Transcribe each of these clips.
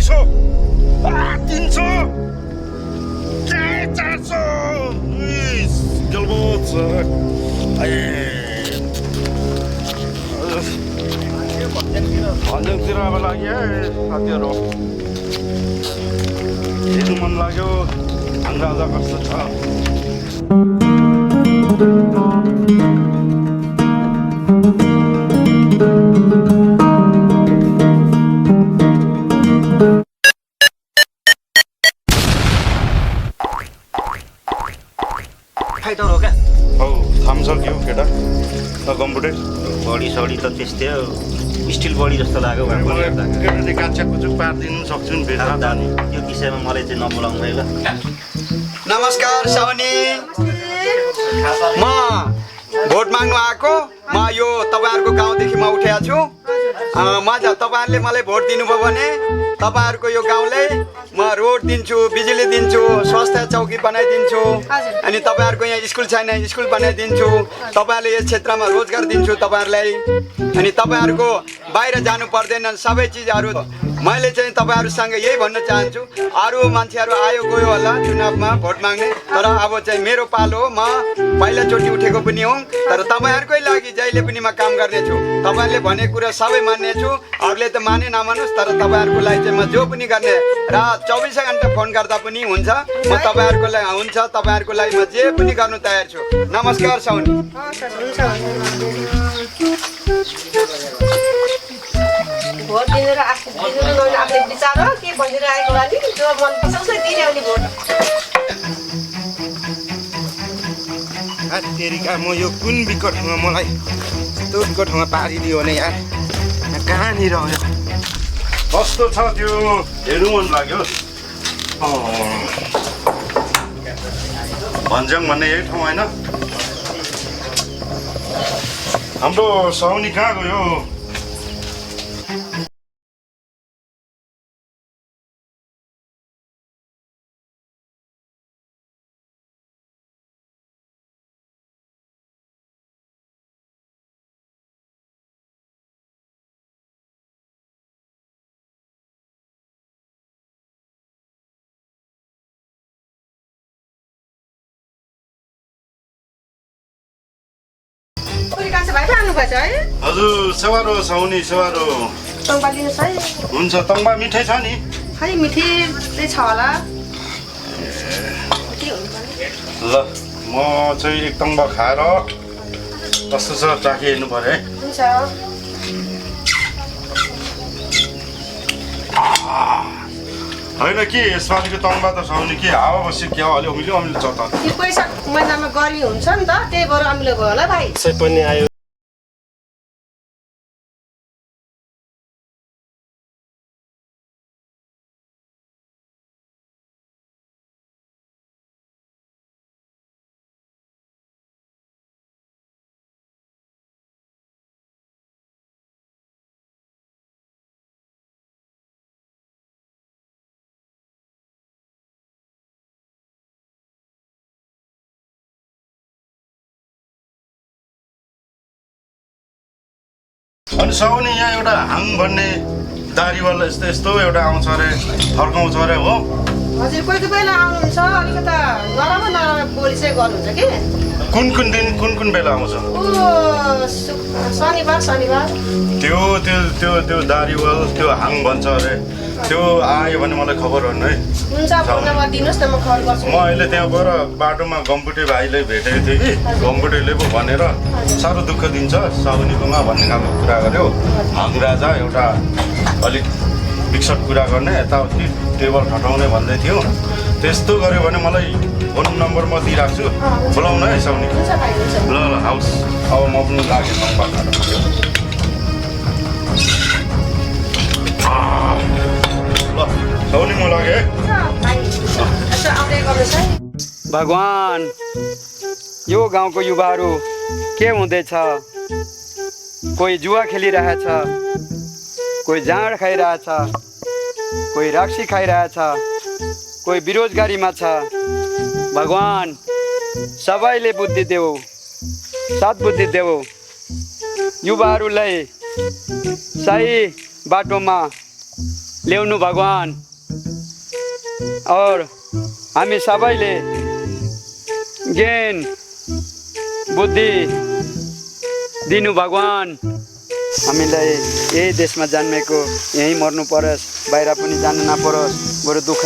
200 300 400 गलबोच भन्ज्याङतिर अब लाग्यो साथीहरू हेर्नु मन लाग्यो राजा कस्तो छ फाइटर हो क्या हौ थाम्सक्यो केटा गम्पुटे बडी सडी त त्यस्तै हो स्टिल बडी जस्तो लाग्यो केटाले काच्छा कुचुक पारिदिनु सक्छु नि भेट्दा जाने यो विषयमा मलाई चाहिँ नबोलाउनु है ल नमस्कार साउनी म भोट माग्नु आएको म यो तपाईँहरूको गाउँदेखि म उठेको छु तपाईँहरूले मलाई भोट दिनुभयो भने तपाईँहरूको यो गाउँलाई म रोड दिन्छु बिजुली दिन्छु स्वास्थ्य चौकी बनाइदिन्छु अनि तपाईँहरूको यहाँ स्कुल छैन स्कुल बनाइदिन्छु तपाईँहरूले यस क्षेत्रमा रोजगार दिन्छु तपाईँहरूलाई अनि तपाईँहरूको बाहिर जानु पर्दैन सबै चिजहरू मैले चाहिँ तपाईँहरूसँग यही भन्न चाहन्छु अरू मान्छेहरू आयो गयो होला चुनावमा भोट माग्ने तर अब चाहिँ मेरो पालो हो म पहिलाचोटि उठेको पनि हुँ तर तपाईँहरूकै लागि जहिले पनि म काम गर्नेछु तपाईँहरूले भनेको कुरा सबै मान्नेछु अरूले त माने नमानोस् तर तपाईँहरूको लागि चाहिँ म जो पनि गर्ने रात 24 घन्टा फोन गर्दा पनि हुन्छ म तपाईँहरूको लागि हुन्छ तपाईँहरूको लागि म जे पनि गर्नु तयार छु नमस्कार साउनी भोट दिएर आफूले विचार हो के भनिरहेको होला नि जो मनपर्छ उसलाई दिने आउने भोट तेरिका म यो कुन बिकट ठाउँमा मलाई यस्तो बिकट ठाउँमा पारिदियो भने यार कहाँनिर हो कस्तो छ त्यो हेर्नु मन लाग्यो भन्ज्याङ भन्ने यही ठाउँ होइन हाम्रो साउनी कहाँ गयो हजुर सेवारो साउनी सेवारो तङ्बा दिनुहोस् है हुन्छ तङ्बा मिठाई छ नि खै मिठी चाहिँ छ होला ल म चाहिँ एक तङ्बा खाएर कस्तो छ चाखी हेर्नु पऱ्यो है हुन्छ होइन के यसपालिको तङ्बा त साउनी के हावा बस्यो क्या अलि अमिलो अमिलो छ त त्यो पैसा महिनामा गर्मी हुन्छ नि त त्यही भएर अमिलो भयो होला भाइ पनि आयो अनि साउनी यहाँ एउटा हाङ भन्ने दारीवाला यस्तो यस्तो एउटा आउँछ अरे फर्काउँछ अरे हो हजुर कोही कोही बेला आउनुहुन्छ अलिकता नराम्रो नराम्रो बोली चाहिँ गर्नुहुन्छ कि कुन कुन दिन कुन कुन बेला आउँछ शनिबार शनिबार त्यो त्यो त्यो त्यो दारीवाल त्यो हाङ भन्छ अरे त्यो आयो भने मलाई खबर गर्नु है हुन्छ दिनुहोस् न म खबर गर्छु म अहिले त्यहाँ गएर बाटोमा गम्पुटे भाइले भेटेको थिएँ कि गम्पुटेले पो भनेर साह्रो दुःख दिन्छ साउनीकोमा भन्ने खालको कुरा गर्यो हाङ राजा एउटा अलिक विकट कुरा गर्ने यताउति टेबल ठटाउने भन्दै थियो त्यस्तो गऱ्यो भने मलाई फोन नम्बर म दिइराख्छु बोलाउनु है साउनी ल ल हाउस अब म पनि लागेँ तङ्बा खाएर ल साउनी म लागेँ भगवान यो गाउँको युवाहरू के हुँदैछ कोही जुवा खेलिरहेछ कोही जाँड खाइरहेछ कोही रक्सी खाइरहेछ कोही बेरोजगारीमा छ भगवान सबैले बुद्धि देऊ सद्बुद्धि देऊ युवाहरूलाई सही बाटोमा ल्याउनु भगवान और हामी सबैले ज्ञान बुद्धि दिनु भगवान। हामीलाई यही देशमा जन्मेको यहीँ मर्नु परोस्, बाहिर पनि जानु नपरोस्, बरु दुःख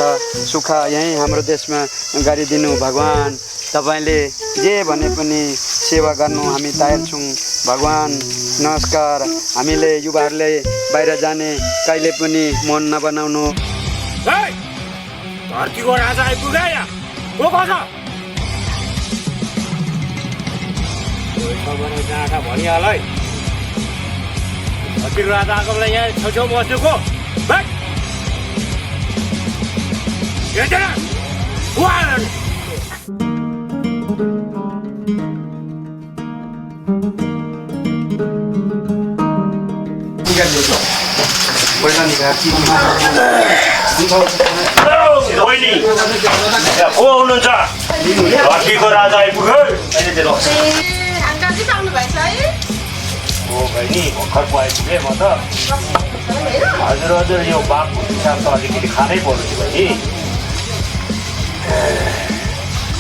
सुख यहीँ हाम्रो देशमा गरिदिनु भगवान। तपाईँले जे भने पनि सेवा गर्नु हामी तयार छौँ भगवान। नमस्कार। हामीले युवाहरूले बाहिर जाने कहिले पनि मन नबनाउनु। धरतीको राजा आइपुग्यो यहाँ को छ भनिहाल है। धरतीको राजा आएको बेला यहाँ छेउछेउ बसेको को हुनुहुन्छ? धरतीको राजा आइपुग्यो। बहिनी भर्खर पो आइपुगेँ म त। हजुर यो बाघको पिसाब त अलिकति खानै पर्यो नि बहिनी।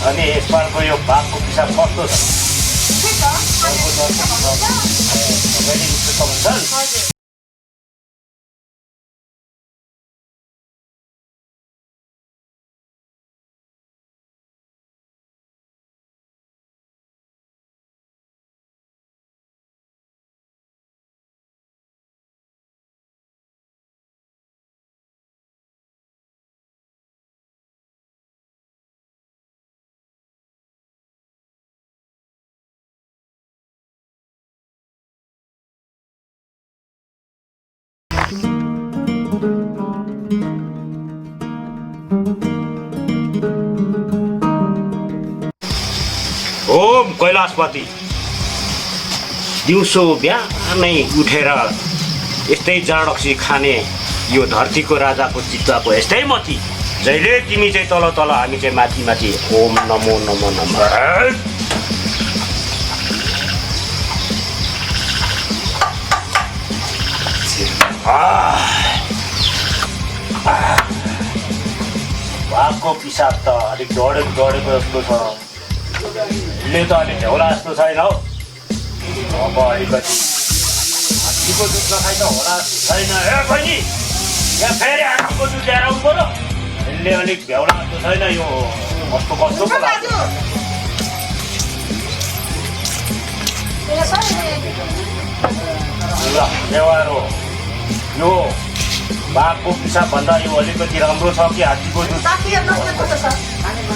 अनि यसपालको यो बाघको पिसाब कस्तो छ? ओम कैलाशपति दिउँसो बिहानै उठेर यस्तै जाडक्सी खाने यो धरतीको राजाको चित्तको यस्तै मथि जहिले तिमी चाहिँ तल तल हामी चाहिँ माथि माथि। ओम नमो नमो नमः। बाघको पिसाब त अलिक डढेको जस्तो छ। यसले त अलिक झ्याउला जस्तो छैन हौ। अब अलिकति हात्तीको दुध नखाइ त होला छैन। ए बहिनी यहाँ फेरि हात्तीको दुध ल्याएर आउनु पर्यो। यसले अलिक झ्याउला जस्तो छैन। यो कस्तो कस्तो पो लाग्छ। ल नेवार हो यो बाघको पिसाब भन्दा यो अलिकति राम्रो छ कि हात्तीको दुध?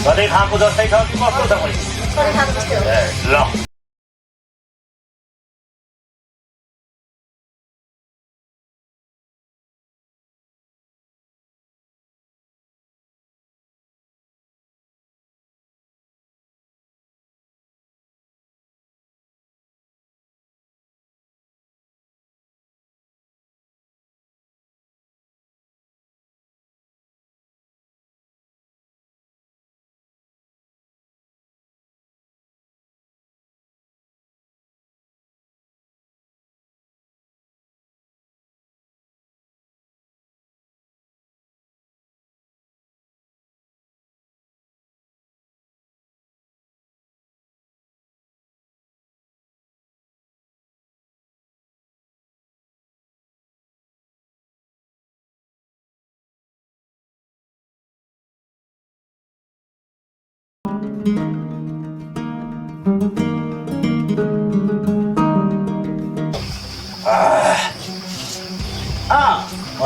सधैँ खाएको जस्तै छ कि कस्तो छ बहिनी? ल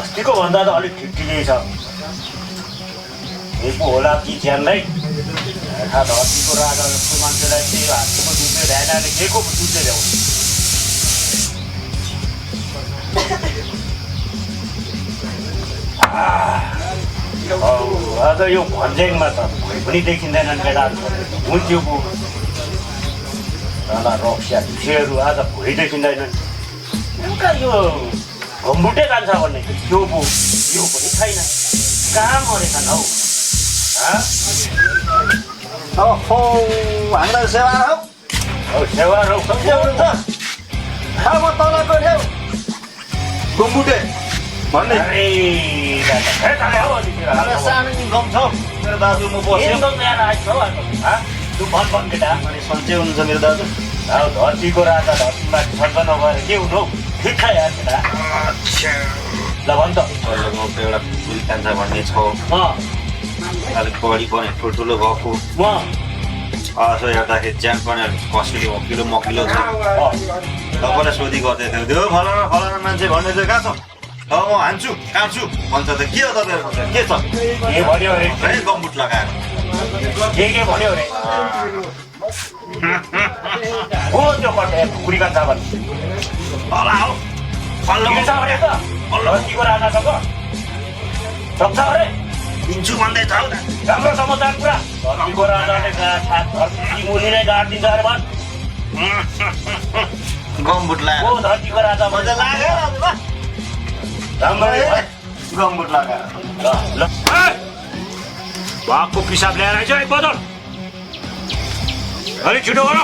अस्तिको भन्दा त अलिक ठिकै छ। यही पो होला कि ज्यान नै धरतीको राजा जस्तो मान्छेलाई चाहिँ हात्तीको दुधले ढाइनाले के को दुधले ल्याउँछ। आज यो भन्ज्याङमा त भइ पनि देखिँदैनन् केटाहरू। हुन्थ्यो पो रक्सिया ढुसीहरू आज भइ देखिँदैनन्। एउटा यो घम्बुटे जान्छ भन्ने त्यो पो यो पनि छैन। कहाँ मरेछन् हौ? हाम्रो सेवा हौ सेवा हौ सम्झ्या हुनुहुन्छ? म तलको ल्याउ घुम्बुटे भन्ने अरे दादा, हे ताले हो अलिकति एउटा राख्नु। सानो इन्कम छ मेरो दाजु म बस्यो इन्कम ल्याएर आएको छौ अर्को, हँ? तँ भन केटा। अनि सन्चै हुनुहुन्छ मेरो दाजु अब धरतीको राजा धरतीमाथि सर्प नभएर के हुनु हौ? ठिक यार केटा। ल भन त। चल्लो गाउँको एउटा बुढी कान्छा भन्ने छ अलिक बढी पनि ठुल्ठुलो भएको यसो हेर्दाखेरि च्यान पनि अलिक कसिलो हकिलो मकिलो छ तपाईँलाई सोधी गर्दै थियो त्यो फलाना फलाना मान्छे भन्ने चाहिँ कहाँ छ अब म हान्छु काट्छु भन्छ त के हो तपाईँहरूको चाहिँ? के छ के भन्यो अरे? है गम्बुट लगाएर के भन्यो अरे? हो त्यो कटे खुकुरी कान्छा भन्ने। होला हो पल्लो के छ अरे त? धरतीको राजासँग सक्छ अरे? दिन्छु भन्दै छ हौ त राम्रो समाचार कुरा। धरतीको राजाले धरती मुनि नै गाडिदिन्छ अरे भन्। गम्बुट लगाएर हो धरतीको राजा भन्छ। मजा लाग्यो हजुर राम्ररी भन्। गम्बुट लगाएर ल भागको पिसाब ल्याएर आइज है बदल अलिक छिटो गर।